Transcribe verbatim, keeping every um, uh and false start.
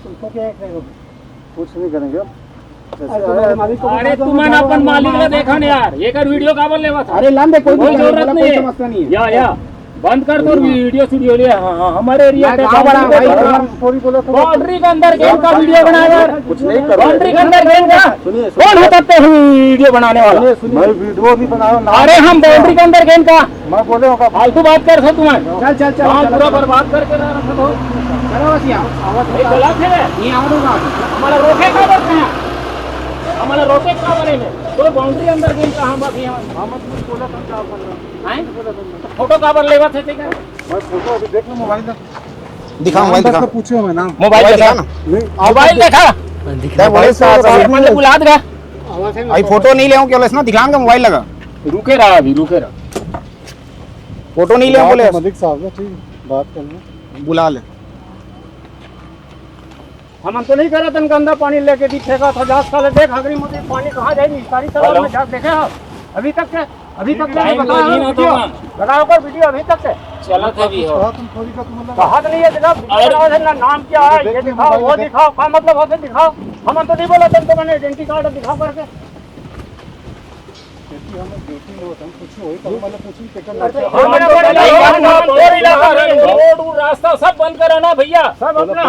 तुमको क्या है, कुछ नहीं करेंगे हम। जैसे अरे, आया तुम्हारे मालिक को अरे, बता दो, तुमन अपन मालिक ला देखा नहीं यार, एकर वीडियो काबर लेवत हव? अरे, लान दे, कोई कोई दिक्कत नहीं, जरूरत बोला, नहीं कोई है। समस्या नहीं है। या, या, बंद कर तोर वीडियो स्टूडियो ले। हाँ, हाँ, हमारे एरिया मैं का गाँव बड़ा बाउंड्री भाई, के तुम्हारा स्टोरी बोला था। बाउंड्री के अंदर गेंद का वीडियो बना यार। कुछ नहीं कर रहे। बाउंड्री के अंदर गेंद का। सुनिए, सुनिए। कौन होता ते वीडियो बनाने वाला? सुनिए, सुनिए। मैं वीडियो नहीं बना रहा हूँ, नाम अरे, हम बाउंड्री के अंदर गेंद का मैं बोले होगा। फालतू बात कर सो तुम्हारे। चल, चल, चल, गाँव चल, पूरा चल। बर्बाद करके रह रखा था। चलो बस यहाँ। ये गलत है। ये आवा दो ना। हमारा रोके का बस है। हमारा रोके का बारे में। कोई बाउंड्री अंदर गेंद का हम बाकी यहाँ। हम कुछ बोला था, क्या बोल रहा हूँ? हैं? तो फोटो काबर लेवत हे, ठीक है? मैं फोटो अभी देख लो, मोबाइल में। दिखा, मोबाइल बस दिखा। तो पूछो मैं ना। मोबाइल मोबाइल दिखा। दिखा ना। नहीं, आप मोबाइल देखो। देखा। दिखा। क्या बोले, मोबाइल साथ साथ में बोले, बुला दे। आवाज है ना, अभी फोटो नहीं ले, क्या ना, दिखा ना, मोबाइल लगा। रुके रहा, अभी रुके रहा। फोटो नहीं ले, बात बोले। मलिक साहब है, ठीक, बात करना। बुला ले। हमन तो नहीं करत हन, गंदा पानी लेके भी फेंकत हे। जा साले देख, अगरी मुझे पानी कहाँ जाए, निस्तारी तालाब में जा देखे हो? अभी तक के, अभी तक के टाइम बताओ लगी ना तो वीडियो। ना। लगाओ कर वीडियो अभी तक के। चलत हे भी हो। कहा तुम थोड़ी का, तुम मतलब कहा तो नहीं है जनाब, वीडियो अरे। बनाओ है ना, नाम क्या है, ये देखो, दिखाओ, मोबाइल वो में देख। दिखाओ, का मतलब होते दिखाओ। हमन तो नहीं बोला तुम तो मैंने आइडेंटिटी कार्ड दिखाओ करके। क्योंकि हम ड्यूटी में होते हैं, कुछ वही काम वाले पूछेंगे, ट्रैक्टर लाइसेंस। हमन तो नहीं, हमन तो नहीं, रोड, रोड, रास्ता सब बंद करा ना भैया। सब अपना